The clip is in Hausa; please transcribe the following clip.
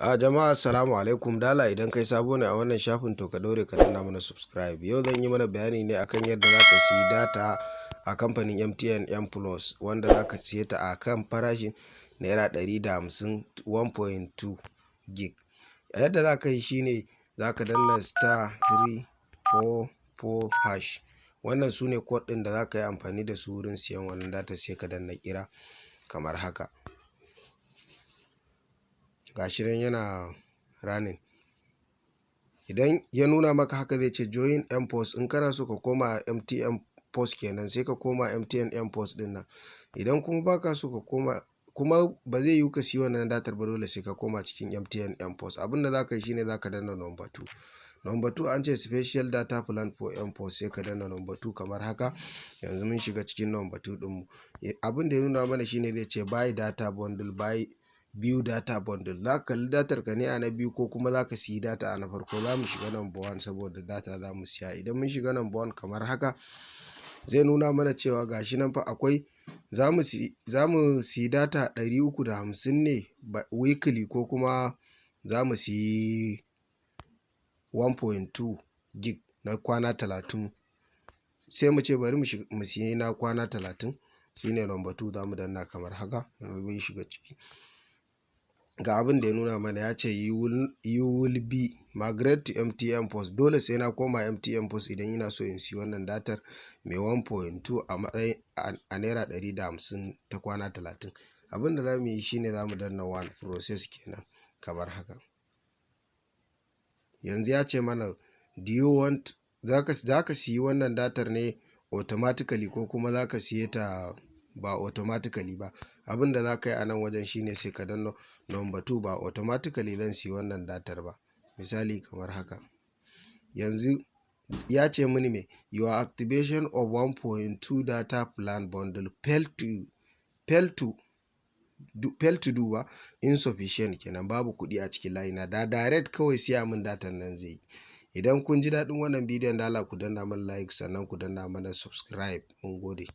A jama'a, assalamu alaikum. Dala idan kai sabo ne a wannan shafin, to ka daure ka danna mana subscribe. Yau zan yi mana bayani ne akan yadda za ka siyi data a kamfanin MTN M Plus, wanda za ka siye ta a kan farashin ₦150, 1.2 gig. Yadda za ka yi shine za ka danna *344#. Wannan su ne code ɗin da za ka yi amfani da su wurin siyan wannan data. Sai ka danna kira kamar haka. Gashi nan yana running. Idan ya nuna maka haka, zai ce "Join mPulse". In kana so ka koma MTN Pulse kenan, sai ka koma MTN mPulse din nan. Idan kuma baka so ka koma, kuma ba zai yiwu ka siyi wannan datar ba, dole sai ka koma cikin MTN mPulse. Abinda za ka yi shine za ka danna number 2. Number 2 an ce "Special data plan for mPulse". Sai ka danna number 2 kamar haka. Yanzu mun shiga cikin number 2 ɗinmu. Abin da ya nuna mana shine zai ce "Buy data bundle", "Buy view data bundle". Za ka kalli datar ka ne a na biyu, ko kuma za ka siyi data a na farko. Za mu shiga number 1 saboda data za mu siya. Idan mun shiga number 1 kamar haka, zai nuna mana cewa gashi nan fa akwai za mu siyi data 350 ne weekly, ko kuma za mu siyi 1.2 gig na kwana 30. Sai mu ce bari mu siyi na kwana 30, shine number 2. Za mu danna kamar haka. Yanzu mun shiga ciki. Ga abin da ya nuna mana, ya ce "You will be migrate to MTN Pulse". Dole sai na koma MTN Pulse idan ina so in siyi wannan datar mai 1.2 a matsayin a ₦150 ta kwana 30. Abin da za mu yi shine za mu danna 1, process kenan, kamar haka. Yanzu ya ce mana "Do you want", za ka siyi wannan datar ne automatically, ko kuma za ka siye ta ba automatically ba? Abin da za ka yi a nan wajen shine sai ka danna number 2. Ba automatically zan siyi wannan datar ba, misali kamar haka. Yanzu ya ce mini me? "Your activation of 1.2 data plan bundle fail to do" ba, insufficient kenan, babu kuɗi a cikin layina. Da direct kawai siya min datan nan zai yi. Idan kun ji daɗin wannan bidiyon, da Allah ku danna mana like, sannan ku danna mana subscribe. Mun gode.